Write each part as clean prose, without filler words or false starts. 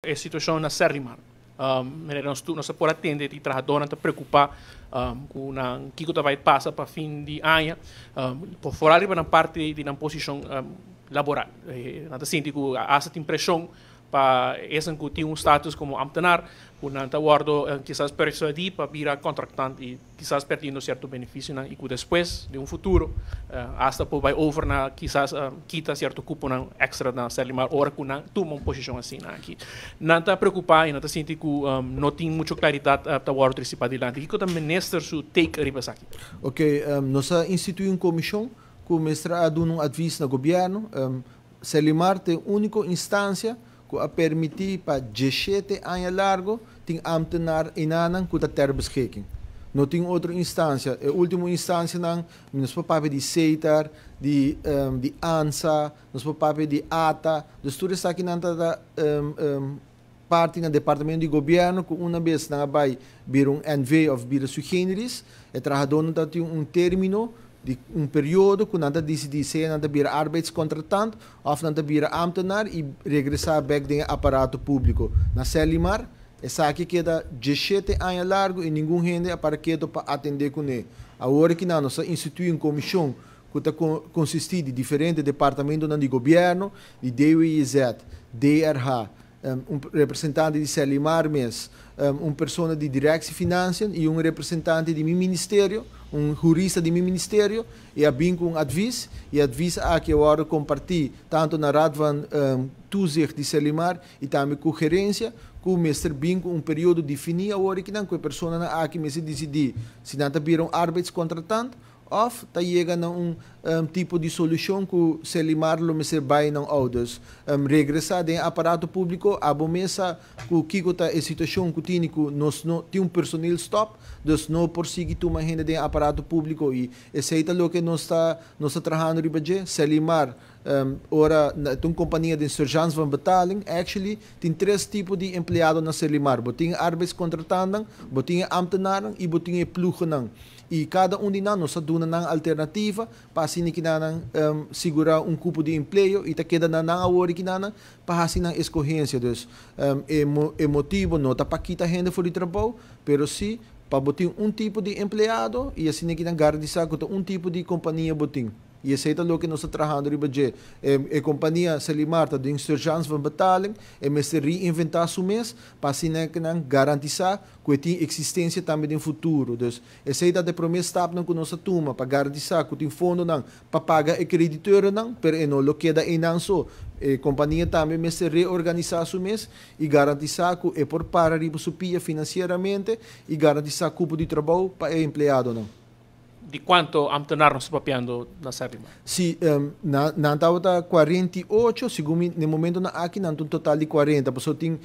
E situacion na Serlimar. Manera nos tur nos a por a tende di trahadornan ta preocupa cu nan kico ta bay pasa pa fin di aña, por foral riba nan parti di nan posicion laboral. Nan ta sinti cu hasta tin presion pa esnan cu tin un status como ambtenaar, cu nan ta wordo kisas persuadi pa bira contractant y kisas perdiendo cierto beneficionan y cu despues den un futuro hasta por bay over na kisas kita cierto cuponan extra na Serlimar ora cu nan tuma un posicion asina aki. Nan ta preocupa y nan ta sinti cu no tin mucho claridad ta wordo treci padilanti. Kico ta minister su take riba esaki? Ok, nos a institui un comision cu mester a duna un advies na gobierno. Serlimar ta e unico instancia cu a permiti pa 17 aña largo tin ambtenaar enanan cu ta ter beschikking. No tin otro instancia. E ultimo instancianan, nos por papia di Setar, di ANSA, nos por papia di ATA. Dus tur esakinan ta parti na departamento di gobierno cu una bes nan a bay bira un NV of bira sui generis, e trahadornan ta tin un termino di un periodo cu nan ta dicidi sea nan ta bira arbeidscontractant of nan ta bira ambtenaar y regresa bek den e aparato publico. Na Serlimar, esaki keda 17 aña largo y ningun hende a para keto pa atende cune. Awor aki nan nos a institui un comision cu ta consisti di diferente departamentonan di gobierno, di DWIZ, DRH, un representante di Serlimar mes, un persona di Directie Financiën y un representante di mi ministerio, un jurista di mi ministerio, y a bin cu un advies. Y advies aki a wordo comparti tanto na Raad van Toezicht di Serlimar y tambe cu gerencia, cu mester bin cu un periodo defini awor akinan cu e personanan aki mester dicidi si nan ta bira un arbeidscontractant of ta yega na un tipo di solucion cu Serlimar lo mester bay nan out. Dus regresa den e aparato publico, abo mes sa cu kico ta e situacion cu tini cu nos no tin un personeel stop, dus no por sigui tuma hende den e aparato publico y esey ta loke nos ta trahando riba dje. Serlimar ora ta un compania den surgeance van betaling, actually tin tres tipo di empleado na Serlimar. Bo tin arbeidscontractanten, bo tin e ambtenaren y bo tin e ploegennan. Y cada un di nan nos a duna nan alternativa pa asina cu nan sigura un cupo di empleo y ta keda na nan awor cu nan pa haci nan escogencia. Dus e motibo no ta pa kita hende for di trabou, pero si pa bo tin un tipo di empleado y asina cu nan garantisa cu un tipo di compania bo tin. Y esey ta loke nos ta trahando riba dje. E compania Serlimar ta den surgeance van betaling e mester reinventa su mes pa asina cu nan garantisa cu tin existencia tambe den futuro. Dus esey ta e prome stapnan cu nos a tuma pa garantisa cu tin fondonan pa paga e creditornan, pero e no lo keda einan so. E compania tambe mester reorganisa su mes y garantisa cu e por para riba su pia financieramente y garantisa cupo di trabou pa e empleadonan. Di cuanto ambtenaar nos ta papiando na Serlimar? Si, nan tabata 48, segun na momento nan aki nan un total di 40. Paso tin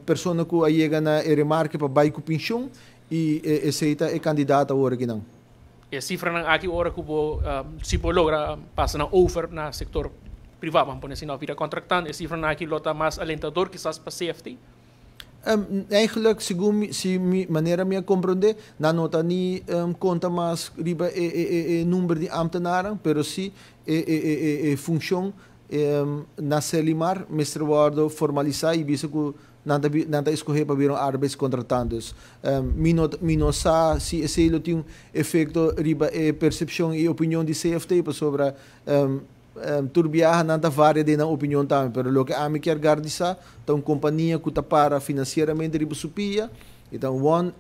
persona cu a yega na e remarke pa bay cu pensioen y esey ta e candidato awor aki nan. E cifranan aki ora cu bo si bo logra pasa nan over na sector priva, ban pone asina, of bira contractant, e cifranan aki lo ta mas alentador kisas pa CFT? Eigenlijk, segun si mi manera mi a comprende, nan no ta ni conta mas riba e number di ambtenaren, pero si e funcion na Serlimar mester wordo formalisa y bisa cu nan ta escoge pa bira un arbeidscontractant. Dus mi no sa si esey lo tin un efecto riba e percepcion y opinion di CFT, pasobra tur biaha nan ta varia den nan opinion tambe, pero loke ami kier garantisa ta un compania cu ta para financieramente riba su pia, y ta one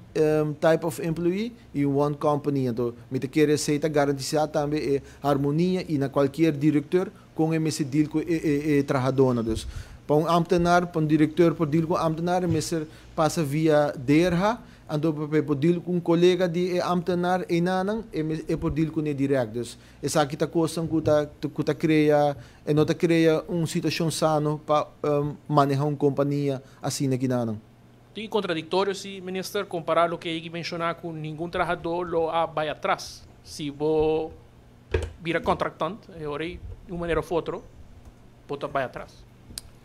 type of employee y one company. Anto, mi ta kere esey ta garantisa tambe e harmonia y na cualkier director con e mester deal cu e trahadornan. Dus, pa un ambtenaar, pa un director por deal cu ambtenaar, mester pasa via DRH, anto pa por deal cu un colega di e ambtenaar enanan, e por deal cu ne direct. Dus, esaki ta cos cu ta crea, e no ta crea un situacion sano pa maneha un compania asina aki nan. Tin contradictorio si, minister, compara loke a menciona cu ningun trahador lo a bay atras. Si bo bira contractant, e ora di un manera of otro, bo ta bay atras.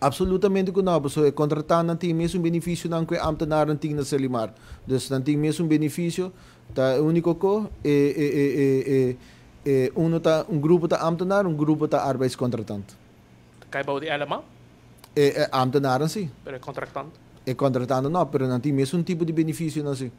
Absolutamente cu no, pasobra e contractant nan tin mesun beneficio nan cu e ambtenaar nan tin na Serlimar. Dus nan tin mesun beneficio, ta e unico cu e uno ta un grupo ta ambtenaar, un grupo ta arbeidscontractant. Cay bou di LMA? E ambtenaren si. Pero contratante. E contratante no, pero nan tin mesun tipo di beneficio nan si.